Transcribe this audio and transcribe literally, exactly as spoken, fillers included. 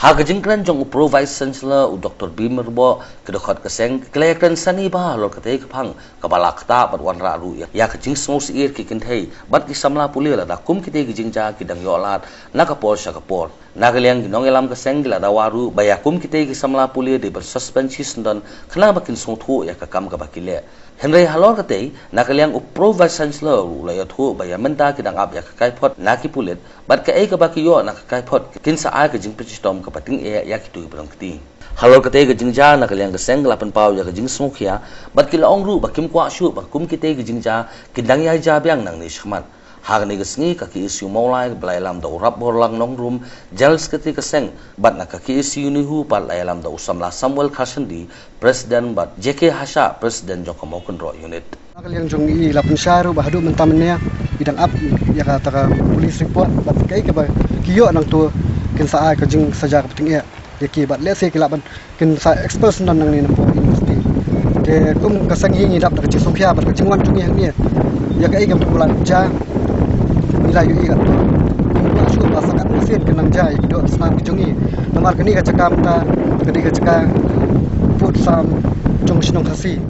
Ha ka jingkren jong u Pro Vice Chancellor u Dr. B. Myrboh, ki dkhot ka seng ki la ïakren sani bha halor katei ka phang kaba la ktah bad wanrah ruh ïa ka jingsngewsyier ki kynthei bad ki samla pule lada kum kitei ki jingjia ki dang ïoh lad na ka por sha ka por. Na ka liang ki nongïalam ka seng ki la dawa ruh ba ïa kum kitei ki samla pule dei ban suspend shisyndon khnang ba kin sngewthuh ïa ka kam kaba ki leh. Hynrei halor katei, na ka liang u Pro Vice Chancellor ruh u la ïathuh ba ïa mynta ki dang ap ïa ka kaiphod na ki pulit bad kaei kaba ki ïoh na ka kaiphod kin sa ai ka jingpynshitom kaba tyngeh ïa kito kiba long kti. Halor katei ka jingjia, na ka liang ka seng ka la pynpaw ïa ka jingsngewkhia bad ki la ong ruh ba kim kwah shuh ba kum kitei ki jingjia kin dang ïai jia biang nangne shakhmat. Ha kane ka sngi ka KSU Mawlai ba la ïalam da u Rapborlang Nongrum, General Secretary ka seng, bad na ka KSU NEHU pat la ïalam da u samla Samuel Kharshandi, President, bad J.K. Hashah, President jong ka Mawkynroh Unit. Na ka liang jong i la pynshai ruh ba haduh mynta mynne i dang ap ïa kata ka police report bad kaei kaba ki ïoh nangto kin sa ai ka jingsaja kaba tyngeh ïa ki bad lehse ki lah ban kin sa expose nangne na ka university. Te kum ka seng hi ngi dap da ka jingsngewkhia bad ka jingwan jong ngi hangne ïa kaei kaba la jia. Ngi la ïohi katto, kum ba shu ba sa katno sien ka nang jia ïa ki doh ki snam ki jong ngi. Namar kane ka jaka mynta ka dei ka jaka pud sam jong ka shnong Khasi.